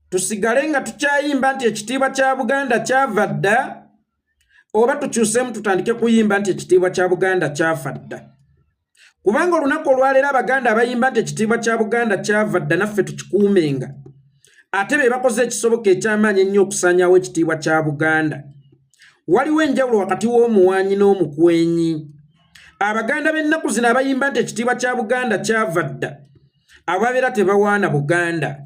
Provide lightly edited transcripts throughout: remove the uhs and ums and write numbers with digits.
Tusigale nga tukyayimba nti ekitiibwa kya Buganda kyava dda, oba tukyuseemu tutandike kuyimba nti ekitiibwa kya Buganda kyafa dda? Kubanga olunaku olwaleero Abaganda abayimba nti ekitiibwa kya Buganda kyava dda naffe tukikuumenga, ate be bakoze ekisoboka eky'amaanyi ennyo okusaanyaawo ekitiibwa kya Buganda. Waliwo enjawulo wakati w'omuwanyi n'omukwenyi. Abaganda b'ennaku zino abayimba nti ekitiibwa kya Buganda kyava dda, ababeera tebawaana Buganda,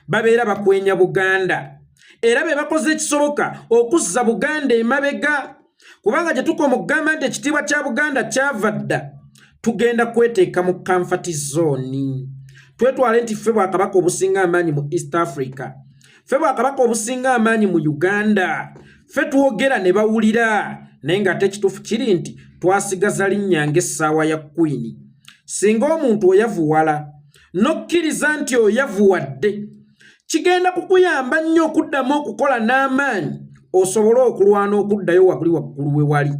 babeera bakwenya Buganda, era be bakoze ekisoboka okuzza Buganda emabega. Kubanga gye tukoma okugamba nti ekitiibwa kya Buganda kyava dda, tugenda kweteeka mu comfort zone, twetwale nti ffe bwakabaka obusinga amaanyi mu East Africa, ffe bwakabaka obusinga amaanyi mu Uganda, ffe twogera ne bawulira. Naye ng'ate ekituufu kiri nti twasigaza linnya ng'essaawa ya Queen. Singa omuntu oyavuwala n'okkiriza nti oyavuwadde, kigenda kukuyamba nnyo okuddamu okukola n'amaanyi osobole okulwana okuddayo wabuli waggulu we wali.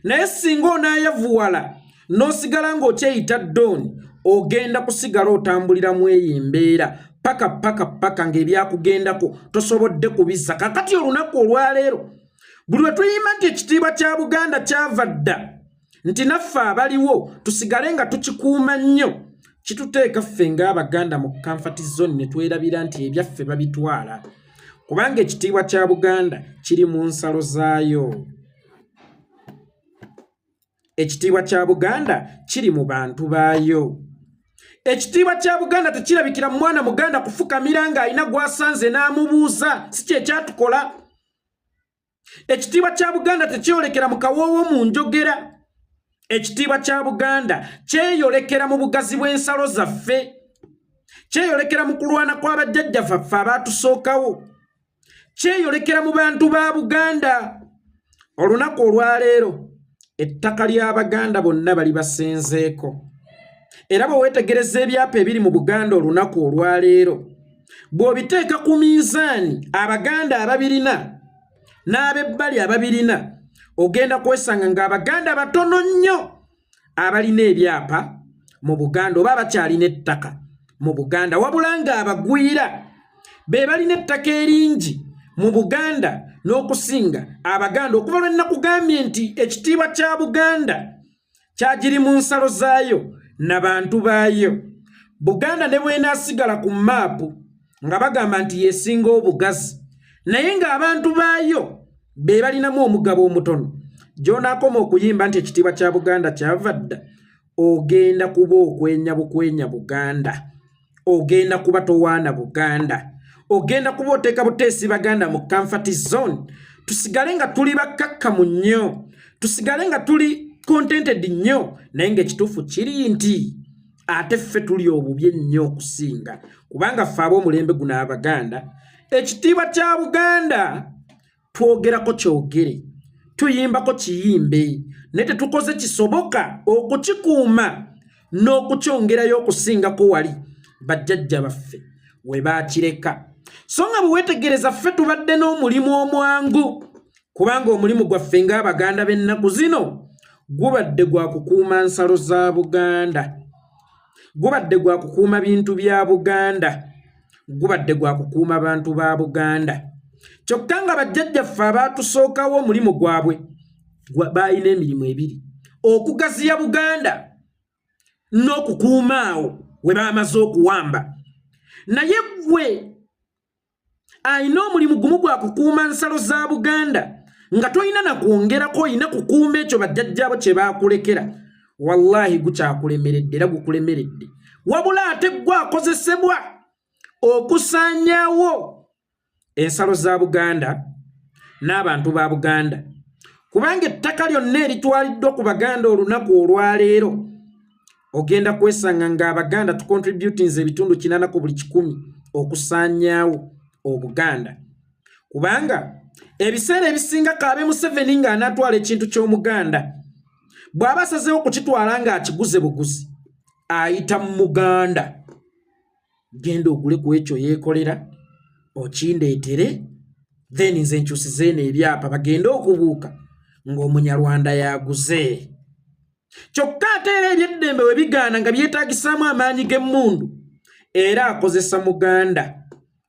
Naye singa onaayavuwala n'osigala ng'okyeyita dooni, ogenda kusigala otambulira mu eyo embeera paka paka paka ng'ebyakugendako tosobodde kubizza. Kakati olunaku olwaleero buli lwe tuyimba nti ekitiibwa kya Buganda kyava dda, nti naffe abaliwo tusigale nga tukikuuma nnyo, kituteeka ffe ng'Abaganda mu comfort zone ne twerabira nti ebyaffe babitwala, kubanga ekitiibwa kya Buganda kiri mu nsalo zaayo, ekitiibwa kya Buganda kiri mu bantu baayo. Ekitiibwa kya Buganda tekirabikira mu mwana Muganda kufukamira ng'alina gw'asanze n'amubuuza, si kyekyatukola. Ekitiibwa kya Buganda tekyeyolekera mu kawoowo mu njogera. Ekitiibwa kya Buganda kyeyolekera mu bugazi bw'ensalo zaffe, kyeyolekera mu kulwana kw'abajjajja faffe abaatusookawo, kyeyolekera mu bantu ba Buganda. Olunaku olwaleero ettaka ly'Abaganda bonna bali basenzeeko, era bwe weetegereza ebyapa ebiri mu Buganda olunaku olwaleero, bw'obiteeka ku minzaani, Abaganda ababirina n'abebbali ababirina, ogenda kwesanga ng'Abaganda batono nnyo abalina ebyapa mu Buganda oba abakyalina ettaka mu Buganda, wabula ng'abagwira be balina ettaka eringi mu Buganda n'okusinga Abaganda. Okuva lwe nakugambye nti ekitiibwa kya Buganda kyagiri mu nsalo zaayo na bantu baayo, Buganda ne bw'enaasigala ku maapu nga bagamba nti yesinga obugazi, naye ng'abantu baayo be balinamu omugabo omutono, gy'onaakoma okuyimba nti ekitiibwa kya Buganda kyava dda, ogenda kuba okwenya bukwenya Buganda, ogenda kuba towaana Buganda, ogenda kuba oteeka buteesi Baganda mu comfort zone. Tusigale nga tuli bakkakkamu nnyo, tusigale nga tuli contented nnyo, naye ng'ekituufu kiri nti ate ffe tuli obubi ennyo okusinga, kubanga ffe ab'omulembe guno Abaganda ekitiibwa kya Buganda twogerako kyogere, tuyimbako kiyimbe, naye tetukoze kisoboka okukikuuma n'okukyongerayo okusingako wali bajjajja baffe we baakireka. So nga bwe weetegereza, ffe tubadde n'omulimu omwangu, kubanga omulimu gwaffe ng'Abaganda b'ennaku zino gubadde gwa kukuuma nsalo za Buganda, gubadde gwa kukuuma bintu bya Buganda, gubadde gwa kukuuma bantu ba Buganda. Kyokka nga bajjajjaffe abaatusookawo omulimu gwabwe baalina emirimu ebiri: okugaziya Buganda n'okukuuma awo we bamaze okuwamba. Naye ggwe alina omulimu gumu gwa kukuuma nsalo za Buganda, nga tolina nakwongerako, olina kukuuma ekyo bajjajjaabo kye baakulekera, wallahi gukyakulemeredde era gukulemeredde. Wabula ate gwe akozesebwa okusaanyaawo ensalo za Buganda n'abantu ba Buganda, kubanga ettaka lyonna eritwaliddwa ku Baganda olunaku olwaleero, ogenda kwesanga ng'Abaganda tucontributinze ebitundu 80 ku buli 100 okusaanyaawo Obuganda. Kubanga ebiseera ebisinga kaabe Museveni ng'anaatwala ekintu ky'Omuganda, bw'aba asazeewo okukitwala ng'akiguze buguzi, ayita mu Muganda: "Genda ogule ku ekyo yeekolera okindeetere, then nze nkyusize eno ebyapa." Bagende okubuuka ng'Omunyarwanda yaguze. Kyokka ate era ebyeddembe we bigaana nga byetaagisaamu amaanyi g'emmundu, era akozesa Muganda.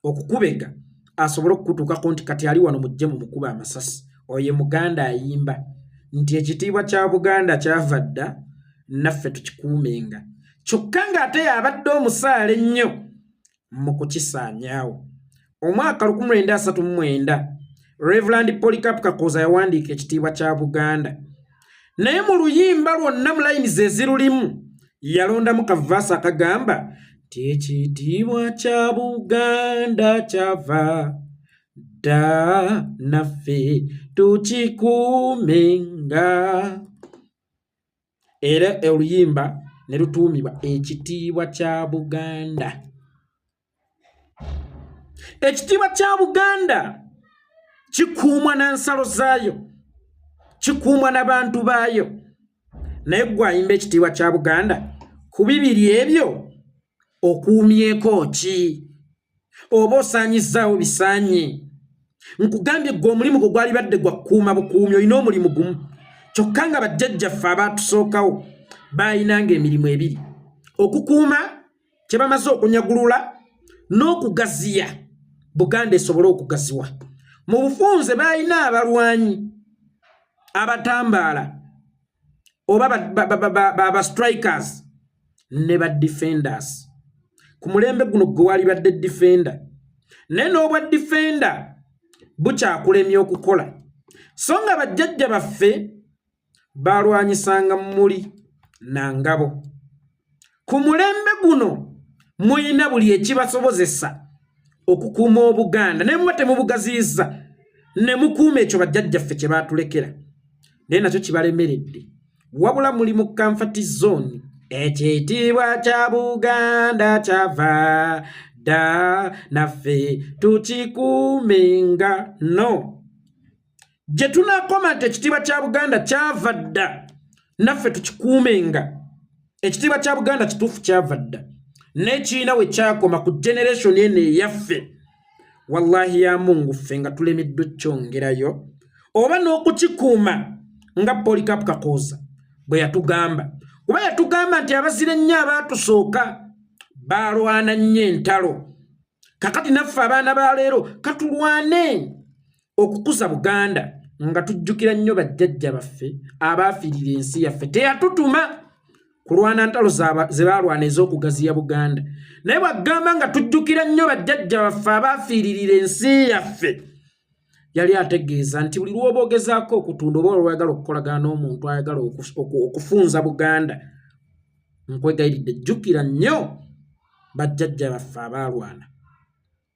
okukubega asobole okukutuukako nti kati ali wano mujje mumukuba amasasi. Oyo ye Muganda ayimba nti ekitiibwa kya Buganda kyava dda naffe tukikuumenga, kyokka ng'ate y'abadde omusaale ennyo mu kukisaanyaawo. Omwaka 1939 Reverand Polycarp Kakooza yawandiika ekitiibwa kya Buganda, naye mu luyimba lwonna mu layini ze zirulimu yalondamu kavaasi akagamba nti ekitiibwa kya Buganda kyava dda naffe tukikuumenga. Era oluyimba ne lutuumibwa ekitiibwa kya Buganda. Ekitiibwa kya Buganda kikuumwa na nsalo zaayo, kikuumwa na bantu baayo. Naye ggwe ayimba ekitiibwa kya Buganda, ku bibiri ebyo okuumyeko ki? Oba osaanyizzaawo bisaanyi? Nkugambye ggwe omulimu gwo gwalibadde gwa kukuuma bukuumi, olina omulimu gumu kyokka nga bajjajjaffe abaatusookawo baayinanga emirimu ebiri, okukuuma kye bamaze okunyagulula n'okugaziya Buganda esobole okugaziwa. Mu bufunze baalina abalwanyi abatambaala oba ba strikers ne ba defenders. Ku mulembe guno gwe walibadde defender, naye n'obwa defender bukyakulemya okukola, so nga bajjajja baffe balwanyisanga muli na ngabo. Ku mulembe guno muyina buli ekibasobozesa okukuuma Obuganda, naye muba temubugaziyiza ne mukuuma ekyo bajjajjaffe kye baatulekera, naye nakyo kibalemeredde. Wabula muli mu comfort zone. Ekitiibwa kya Buganda kyava dda naffe tukikuumenga. No gye tunaakoma nti ekitiibwa kya Buganda kyava dda naffe tukikuumenga. Ekitiibwa kya Buganda kituufu kyava dda, n'ekiina we kyakoma ku generation eno eyaffe, wallahi ya Mungu, ffe nga tulemeddwa ekkyongerayo oba n'okukikuuma nga Polycarp Kakooza bwe yatugamba. Kuba yatugamba nti abazira ennyo abaatusooka baalwana nnyo entalo, kakati naffe abaana ba leero katulwane okukuza Buganda nga tujjukira nnyo bajjajja baffe abaafiirira ensi yaffe. Teyatutuma kulwana ntalo ze baalwana ez'okugaziya Buganda, naye bw'agamba nga tujjukira nnyo bajjajja baffe abaafiiririra ensi yaffe, yali ategeeza nti buli lw'oba ogezaako okutunda oba olwagala okukolagana n'omuntu ayagala okufunza Buganda, nkwegayiridde jjukira nnyo bajjajja baffe abaalwana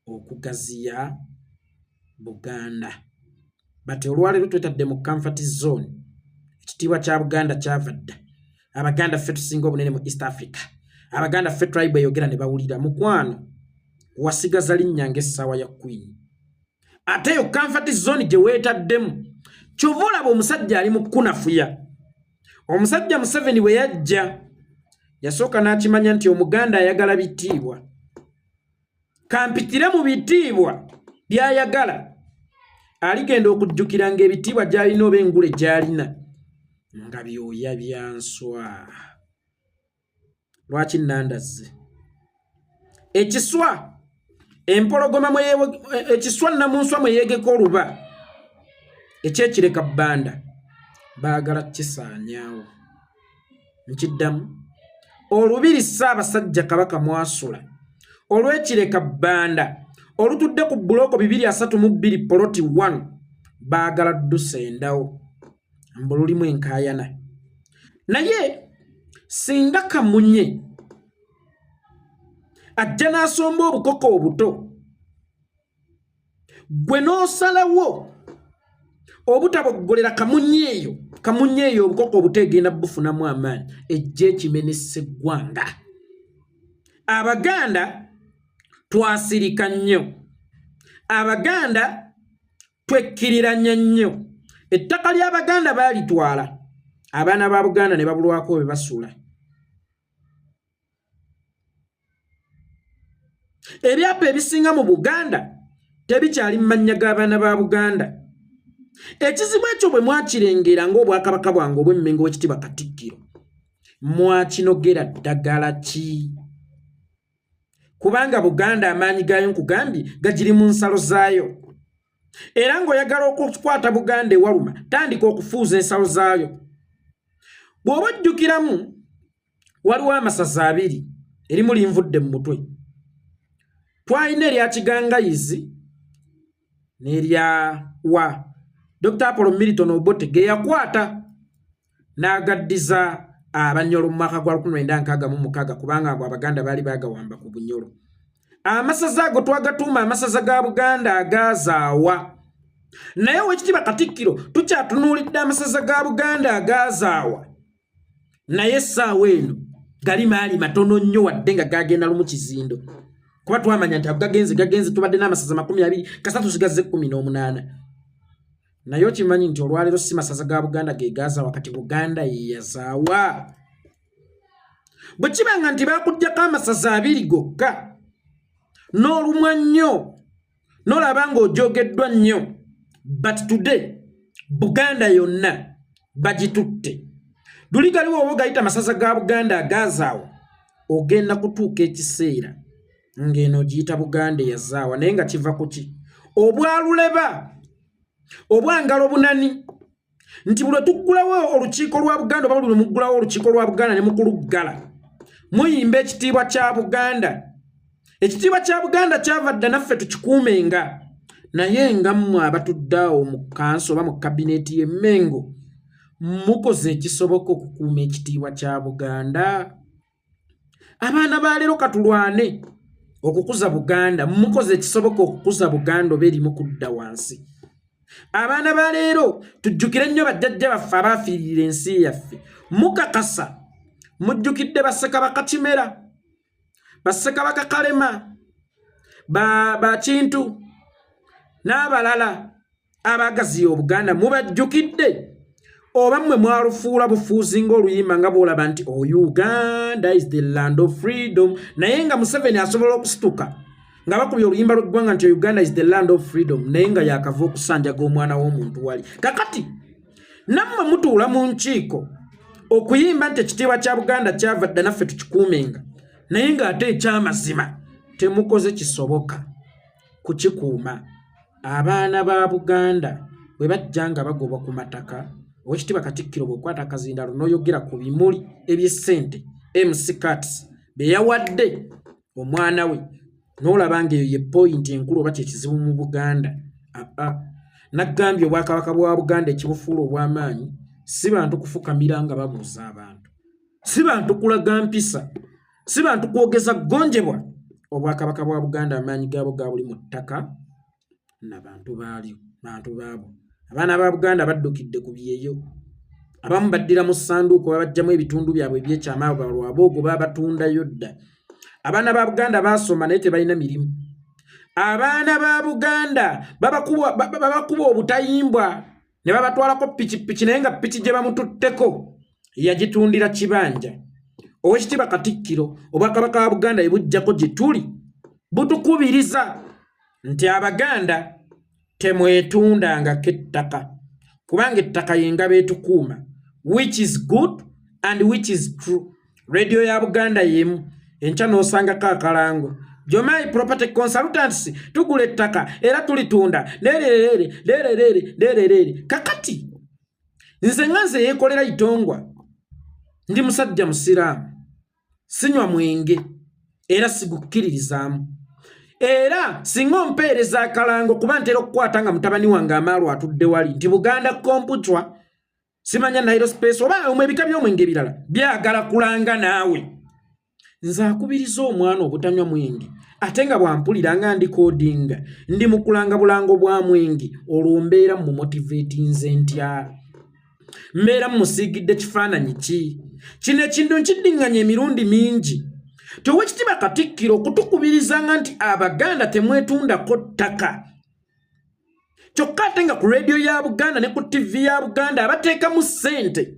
okugaziya Buganda. But olwaleero twetadde mu comfort zone. Ekitiibwa kya Buganda kyava dda. Abaganda ffe tusinga obunene mu East Africa. Abaganda ffe tribe eyogera ne bawulira. Mukwano, wasigaza linnya ng'essaawa ya Queen. Ate eyo comfort zone gye weetaddemu, kyova olaba omusajja ali mu kukunafuya. Omusajja Museveni bwe yajja yasooka n'akimanya nti Omuganda ayagala bitiibwa, kampitire mu bitiibwa by'ayagala. Aligenda okujjukira ng'ebitiibwa gy'alina oba engule gy'alina nga byoya bya nswa. Lwaki nandazze ekiswa empologoma ekiswa namunswa mwe yeegeka oluba ekyekireka bbanda baagala kisaanyaawo. Nkiddamu, olubiri Ssaabasajja Kabaka mwasula olw'ekireka bbanda olutudde ku bbuloko 232 poloti 1 baagala dusendawo mbu lulimu enkaayana. Naye singa Kamunye ajja n'asomba obukoko obuto, gwe n'osalawo obutaboggolera Kamunye eyo, Kamunye eyo obukoko obuto egenda bufunamu amaanyi, ejja ekimenesa eggwanga. Abaganda twasirika nnyo, Abaganda twekkiriranya nnyo. Ettaka ly'Abaganda baalitwala, abaana ba Buganda ne babulwako we basula. Ebyapa ebisinga mu Buganda tebikyali mu mannya g'abaana ba Buganda. Ekizibu ekyo bwe mwakirengera ng'Obwakabaka bwange obw'Emmengo w'Ekitiibwa Katikkiro, mwakinogera ddagala ki? Kubanga Buganda amaanyi gaayo nkugambye gagiri mu nsalo zaayo. Era ng'oyagala okukwata Buganda ewaluma, tandika okufuuza ensalo zaayo. Bw'oba ojjukiramu, waliwo amasaza abiri, erimu linvudde mu mutwe. Twalina erya Kigangayizi n'erya wa Dr. Apollo Milton Obote ge yakwata n'agaddiza Abanyolo mu mwaka gwa 1966, kubanga abo Abaganda baali baagawamba ku Bunyolo. Amasaza ago twagatuuma amasaza ga Buganda agaazaawa, naye Owekitiibwa Katikkiro, tukyatunuulidde amasaza ga Buganda agaazaawa, naye essaawa eno gali maali matono nnyo, wadde nga gagenda lumu kizindo, kuba twamanya nti ago gagenze gagenze. Tubadde n'amasaza 20, kasa tusigazze 18. Naye okimanyi nti olwaleero si masaza ga Buganda ge gazaawa, kati Buganda yeyazaawa. Bwe kibanga nti bakugjako amasaza abiri gokka, n'olumwa nnyo, n'olaba ng'ojogeddwa nnyo, but today Buganda yonna bagitutte. Luli galiwo oba gayita masaza ga Buganda agazaawa, ogenda kutuuka ekiseera ng'eno ogiyita Buganda eyazaawa. Naye nga kiva ku ki? Obwaluleba obwangalo bunani nti buli tuggulawo olukiiko lwa Buganda, oba buli lwe muggulawo olukiiko lwa Buganda ne mukuluggala, muyimba ekitiibwa kya Buganda. Ekitiibwa kya Buganda kyava dda, naffe tukikuumenga. Naye nga mmwe abatudde awo mu kanso oba mu kabineeti y'Emmengo, mukoze ekisoboka okukuuma ekitiibwa kya Buganda? Abaana ba leero, katulwane okukuza Buganda. Mukoze ekisoboka okukuza Buganda oba erimu kudda wansi? Abaana ba leero, tujjukire nnyo bajjajja baffe abaafiirira ensi yaffe. Mukakasa mujjukidde Bassekabaka Kimera, Bassekabaka Kalema, Bakintu n'abalala abagaziya Obuganda. Mubajjukidde oba mmwe mwalufuula bufuuzi ng'oluyimba, nga bw'olaba nti, "Oh, Uganda is the land of freedom," naye nga Museveni asobola okusituka nga bakubye oluyimba lw'eggwanga nti, "Uganda is the land of freedom," naye nga yakava okusanjaga omwana w'omuntu wali. Kakati nammwe mutuula mu nkiiko okuyimba nti ekitiibwa kya Buganda kyava dda, naffe tukikuumenga, naye ng'ate ekyamazima temukoze kisoboka kukikuuma. Abaana ba Buganda bwe bajja nga bagobwa ku mataka, Owekitiibwa Katikkiro, bw'okwata akazindalo n'oyogera ku bimuli eby'essente MC Kats bye yawadde omwana we, n'olaba ng'eyo ye point enkulu oba kyekizibu mu Buganda. Aa, naggambye, obwakabaka bwa Buganda ekibufuula obw'amaanyi si bantu kufukamira nga babuuza abantu, si bantu kulaga mpisa, si bantu kwogeza ggonjebwa. Obwakabaka bwa Buganda amaanyi gaabwo ga buli mu ttaka nabantu baalyo, bantu baabwo. Abaana ba Buganda baddukidde ku byeyo, abamu baddira mu ssanduuko, babajjamu ebitundu byabwe ebyekyama, abo balwaboogo babatundayo dda. Abaana ba Buganda baasoma naye tebalina mirimu. Abaana ba Buganda babakuba obutayimbwa ne babatwalako pikipiki, naye nga piki gye bamututteko yagitundira kibanja. Owekitiibwa Katikkiro, obwakabaka bwa Buganda ebujjako gye tuli butukubiriza nti Abaganda temwetundangako ettaka, kubanga ettaka yengabo etukuuma, which is good and which is true. Radio ya Buganda yemu enkya n'osangako akalango, "Jomai Property Consultants, tugula ettaka era tulitunda," lererere lererere lererere. Kakati nze nga nze yeekolera itongwa, ndi musajja musiraamu, sinywa mwenge era sigukkiririzaamu. Era singa ompeereza akalango, kuba ntera okukwata nga mutabani wange amaalwa atudde wali nti Buganda kompucwa, simanya Nairo Space oba omu ebika by'omwenge ebirala byagala kulanga naawe, nze akubiriza omwana obutanywa mwenge, ate nga bwampulira nga ndi kodinga, ndi mu kulanga bulango bwa mwenge, olwo mbeera mumotivate nze ntya? Mbeera mumusiigidde kifaananyi ki? Kino ekintu nkiddiŋŋanya emirundi mingi. Tewekitiba Katikkiro okutukubirizanga nti Abaganda temwetundako ttaka, kyokka ate nga ku rediyo ya Buganda ne ku TV ya Buganda abateekamu ssente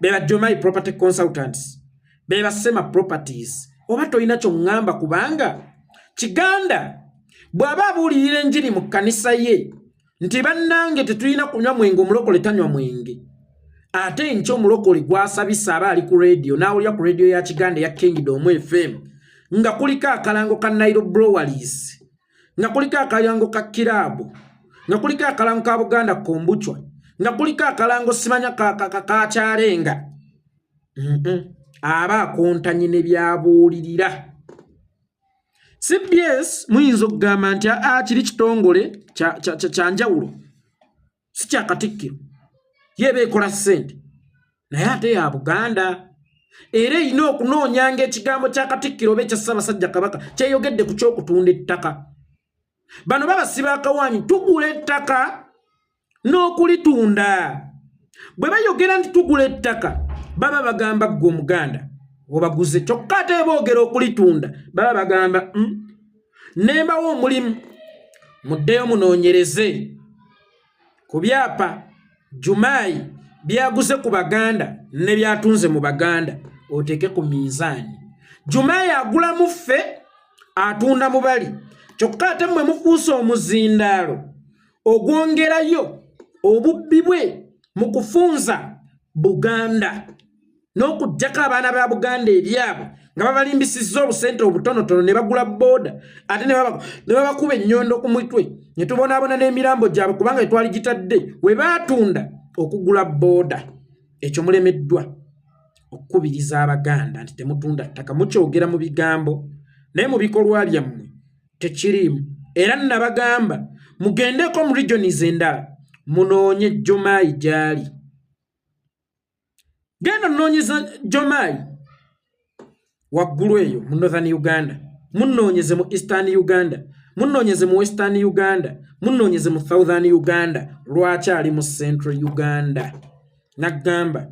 be ba Jomai Property Consultants, be ba Sema Properties. Oba tolina kyoŋŋamba, kubanga Kiganda bw'aba abuulirira enjiri mu kkanisa ye nti, "Bannange, tetulina kunywa mwenge, omulokole tanywa mwenge," ate enkya omulokole gwasabisa aba ali ku rediyo n'awulira ku rediyo ya Kiganda eya Kingdom FM. nga kuliko akalango ka Nile Breweries, nga kuliko akalango ka kiraabu, nga kuliko akalango ka Buganda kombuchwa, nga kuliko akalango simanya kakyalenga, aba akontanye ne byabuulirira. CBS muyinza okugamba nti aa kiri kitongole kya njawulo, si kya Katikkiro, ye eba ekola ssente, naye ate ya Buganda, era erina okunoonyanga ekigambo kya Katikkiro oba ekya Ssaabasajja Kabaka kyeyogedde ku kyokutunda ettaka. Bano babasiba akawaanyi, tugula ettaka n'okulitunda. Bwe bayogera nti tugula ettaka, baba bagamba ggwe Omuganda obaguze, kyokka ate boogera okulitunda baba bagamba nembawo omulimu, muddeyo munoonyereze ku byapa Jumaayi byaguze ku Baganda ne byatunze mu Baganda, oteeke ku minzaani. Jumaayi agula mu ffe, atunda mu bali, kyokka ate mmwe mufuuse omuzindaalo ogwongerayo obubbi bwe mu kufunza Buganda n'okuggyako abaana ba Buganda ebyabwe nga babalimbisizza obusente obutonotono ne bagula booda, ate ne babakuba ennyondo ku mutwe ne tubonaabona n'emirambo gyabwe kubanga etwali gitadde we baatunda okugula booda. Ekyo mulemeddwa okukubiriza Abaganda nti temutunda ttaka. Mukyogera mu bigambo, naye mu bikolwa byammwe tekiriimu. Era nabagamba mugendeko mu regions endala munoonye Jomaayi gy'ali. Genda onoonyeza Jomaayi waggulu eyo mu Northern Uganda, munoonyeze mu Eastern Uganda, munoonyeze mu Western Uganda, munoonyeze mu Southern Uganda. Lwaki ali mu Central Uganda? Naggamba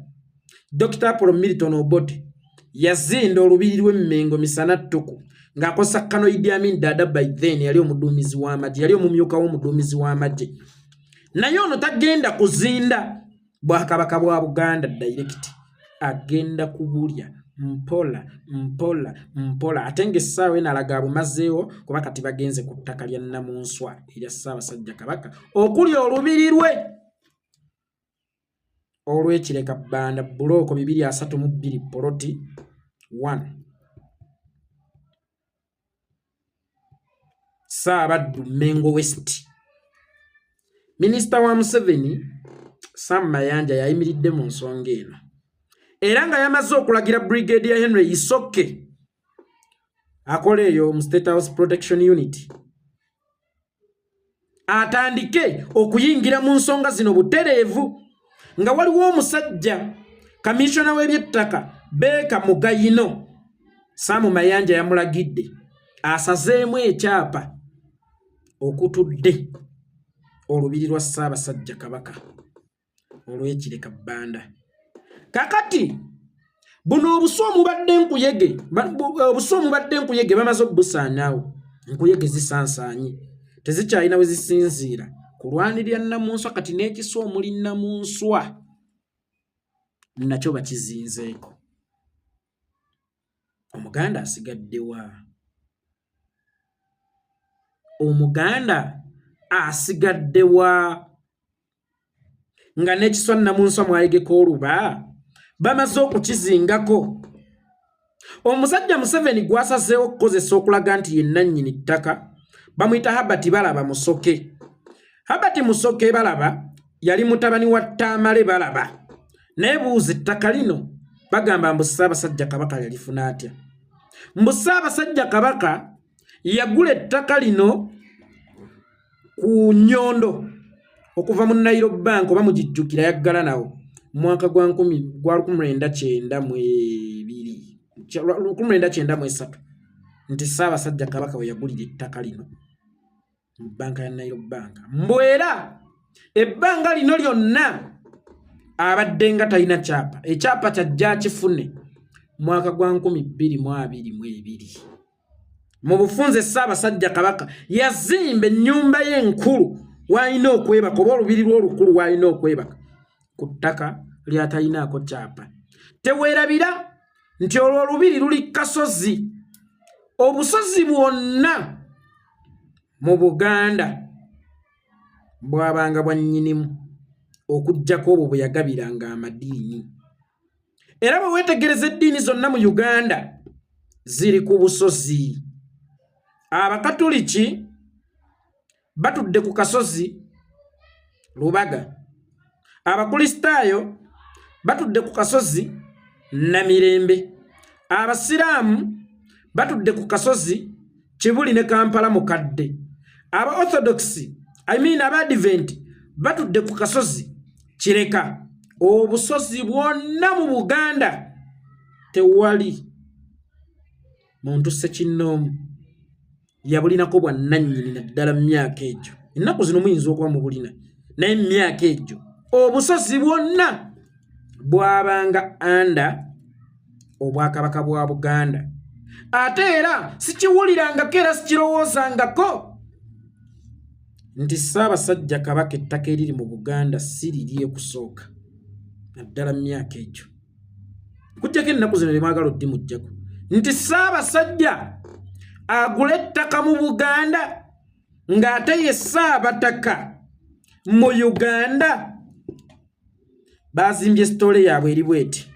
Dr Apollo Milton Obote yazinda olubiri lw'Emmengo misana ttuku ng'akozesa Kano Idi Amin Dada. By then yali omuduumizi w'amagye, yali omumyuka w'omuduumizi w'amagye. Naye ono tagenda kuzinda bwakabaka bwa Buganda direct, agenda kubulya mpola mpola mpola, ate ng'essaawa eno alaga abumazeewo, kuba kati bagenze ku ttaka lya Namunswa erya Ssaabasajja Kabaka okuli olubiri lwe olw'Ekireka Bbanda, bulooko 232, poloti 1, Ssaabaddu, Mengo West. Minisita wa Museveni Sam Mayanja yayimiridde mu nsonga eno, era nga yamaze okulagira Brigadier Henry Isoke akola eyo mu State House Protection Unit atandike okuyingira mu nsonga zino butereevu, nga waliwo omusajja kamishona w'ebyettaka Beeka Mugayino. Sam Mayanja yamulagidde asazeemu ekyapa okutudde olubiri lwa Ssaabasajja Kabaka olw'Ekireka Bbanda. Kakati buno obusu omubadde enkuyege, obusu omubadde enkuyege bamaze obusaanaawo. Enkuyege zisansaanye, tezikyalina we zisinziira kulwanirira Namunswa. Kati n'ekisu omuli Namunswa nakyo bakizinzeeko. Omuganda asigaddewa? Omuganda asigaddewa nga n'ekiswa Namunswa mwayegeka oluba bamaze okukizingako? Omusajja Museveni gwasazeewo okukozesa okulaga nti ye nnannyini ttaka bamuyita Habert Balaba Musoke. Habert Musoke Balaba yali mutabani wa Tamale Balaba. Naye buuza, ettaka lino bagamba mbu Ssaabasajja Kabaka yalifuna atya? Mbu Ssaabasajja Kabaka yagula ettaka lino ku Nyondo okuva mu Nile Bank, oba mugijjukira, yaggala nawo mwaka gwa 1992, 1993, nti Ssaabasajja Kabaka we yagulira ettaka lino mu bbanka ya Nile Bank. Mbu era ebbanga lino lyonna abadde nga talina kyapa. Ekyapa kyajja kifune mwaka gwa 2022. Mu bufunze, Ssaabasajja Kabaka yazimba ennyumba ye enkulu w'alina okwebaka, oba olubiri lw'olukulu w'alina okwebaka, ku ttaka ly'atalinaako kyapa. Teweerabira nti olwo olubiri luli kasozi. Obusozi bwonna mu Buganda bwabanga bwa nnyinimu, okuggyako obwo bwe yagabiranga amadiini. Era bwe weetegereza eddiini zonna mu Uganda, ziri ku busozi. Abakatuliki batudde ku kasozi Lubaga, Abakulisitaayo batudde ku kasozi Namirembe, Abasiraamu batudde ku kasozi Kibuli ne Kampala mukadde, aba Orthodox, I mean aba Advent batudde ku kasozi Kireka. Obusozi bwonna mu Buganda tewali muntu ssekinnoomu yabulinako bwannannyini, naddala mu myaka egyo. Ennaku zino muyinza okuba mubulina, naye mu myaka egyo obusozi bwonna bwabanga anda Obwakabaka bwa Buganda. Ate era sikiwulirangako era sikirowoozangako nti Ssaabasajja Kabaka ettaka eriri mu Buganda si lirye kusooka, naddala mu myaka egyo, kujjako ennaku zino lyemwagala oddimujjako nti Ssaabasajja agula ettaka mu Buganda ng'ate ye Ssaabataka mu Uganda. Bazimbye sitoole yaabwe eri bweti.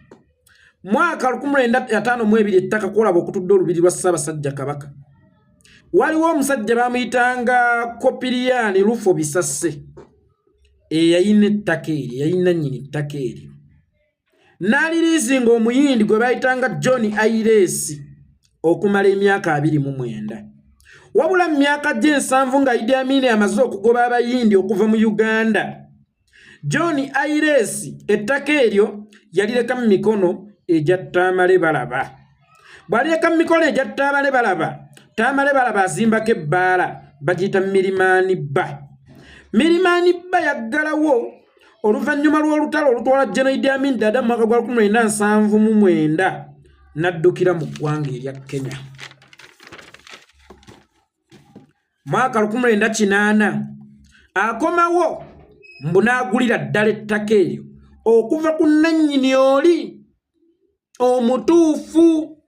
Mwaka 1952, ettaka kwolaba okutudde olubiri lwa Ssaabasajja Kabaka, waliwo omusajja bamuyitanga Kopiriyaani Lufo Bisase eyayina ettaka eryo, eyayina nnyini ettaka eryo, n'aliriizinga Omuyindi gwe bayitanga John Aireesi okumala emyaka 29. Wabula mu myaka gy'ensanvu, nga Idi Amini amaze okugoba Abayindi okuva mu Uganda, John Aireesi ettaka eryo yalireka mu mikono egya Tamale Balaba. Bw'alireka mu mikono egya Tamale Balaba, Tamale Balaba azimbako ebbaala bagiyita Mirimaani Bba. Mirimaani Bba yaggalawo oluvannyuma lw'olutalo olutwala General Idi Amin Dada mu mwaka gwa 1979, n'addukira mu ggwanga erya Kenya. Mwaka 1980 akomawo mbu n'agulira ddala ettaka eryo okuva ku nnannyini oli omutuufu.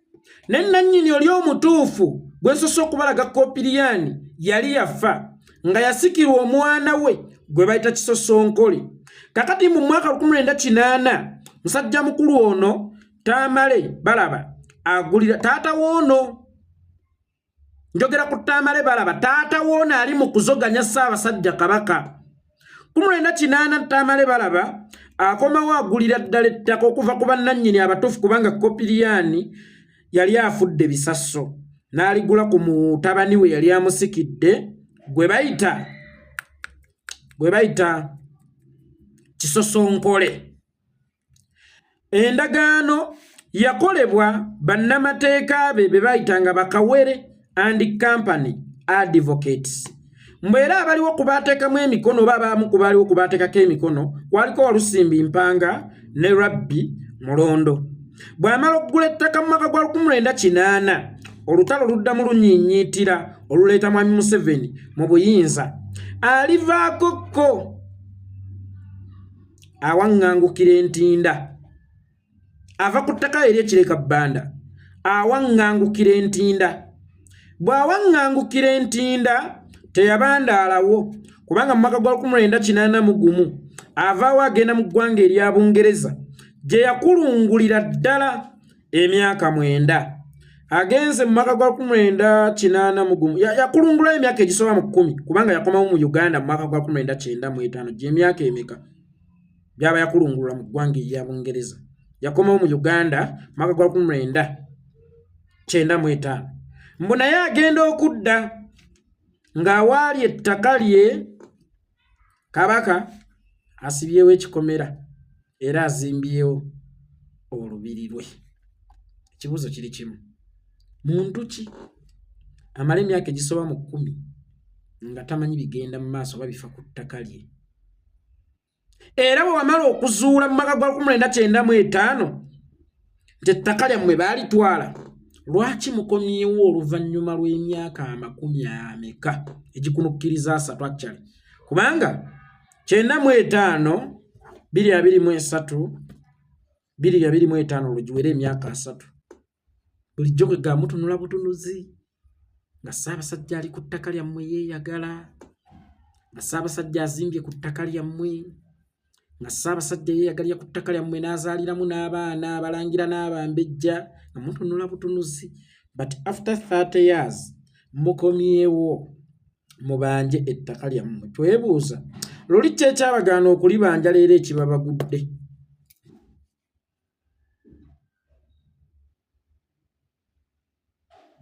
Ne nnannyini oli omutuufu gwe nsoose okubalaga, Kopiriyaani, yali yafa nga yasikirwa omwana we gwe bayita Kisosonkole. Kakati mu mwaka 1980 musajja mukulu ono Tamale Balaba agulira taata woono, njogera ku Tamale Balaba, taata woono ali mu kuzoganya Ssaabasajja Kabaka. 1980 Tamale Balaba akomawo agulira ddala ettaka okuva ku bannannyini abatuufu, kubanga Kopiriyaani yali afudde bisaso, n'aligula ku mutabani we yali amusikidde gwe bayita Kisosonkole. Endagaano yakolebwa bannamateeka be be bayitanga Bakawere and Company Advocates. Mbwe era abaliwo ku baateekamu emikono, oba abamu ku baaliwo ku baateekako emikono, kwaliko Walusimbi Mpanga ne Rabbi Mulondo. Bw'amala okugula ettaka mu mwaka gwa 1980, olutalo luddamu lunyiinyiitira oluleeta Mwami Museveni mu buyinza. Alivaako kko awaŋŋangukira entinda, ava ku ttaka eri ekireka bbanda, awaŋŋangukira entinda. Bw'awaŋŋangukira entinda teyabandaalawo, kubanga mu mwaka gwa 1981 avaawo agenda mu ggwanga erya Bungereza gye yakulungulira ddala emyaka 9. Agenze mu mwaka gwa 1981, yakulungulayo emyaka egisoba mu 10, kubanga yakomawo mu Uganda mu mwaka gwa 1995. Gyemyaka emeka byaba yakulungulula mu ggwanga erya Bungereza? Yakomawo mu Uganda mu mwaka gwa 1995. Mbu naye agenda okudda ng'awaali ettaka lye Kabaka asibyewo ekikomera era azimbyewo olubiri lwe. Ekibuuzo kiri kimu: muntu ki amala emyaka egisoba mu 10 nga tamanyi bigenda mu maaso oba bifa ku ttaka lye? Era bwe wamala okuzuula mu mwaka gwa 1995 nti ettaka lyammwe baalitwala, lwaki mukomyewo oluvannyuma lw'emyaka amakumi ameka egikunukkiriza asatu akyali? Kubanga 95, 2023, 2025, lwegiwera emyaka 30. Bulijjo kwe mutunula butunuzi nga Ssaabasajja ali ku ttaka lyammwe yeeyagala, nga Ssaabasajja azimbye ku ttaka lyammwe, nga Ssaabasajja yeeyagalira ku ttaka lyammwe n'azaaliramu n'abaana abalangira n'abambejja, nga mutunula butunuzi. But after 30 years mukomyewo mubanje ettaka lyammwe. Twebuuza luli ki ekyabagaana okulibanja leero ekibabagudde?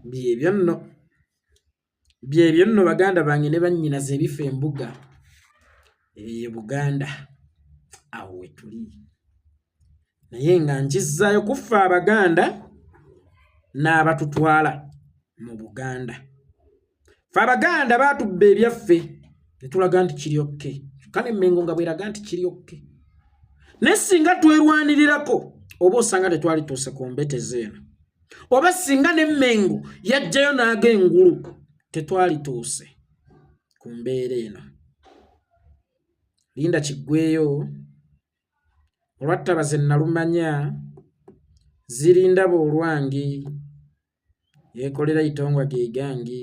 Byebyo nno, byebyo nno baganda bange ne bannyinaze ebifa embuga eyo Buganda awo wetuli. Naye nga nkizzaayo kuffe Abaganda n'abatutwala mu Buganda. Ffe Abaganda baatubba ebyaffe ne tulaga nti kiri okke, kyokka n'Emmengo nga bweraga nti kiri okke. Naye singa twerwanirirako oba osanga tetwalituuse ku mbetezi eno, oba singa n'Emmengo yajjayo n'aga engulu tetwalituuse ku mbeera eno. Linda kiggweyo. Olwattabaze nalumanya zirindaba olwange yeekolera itongwa ge gange.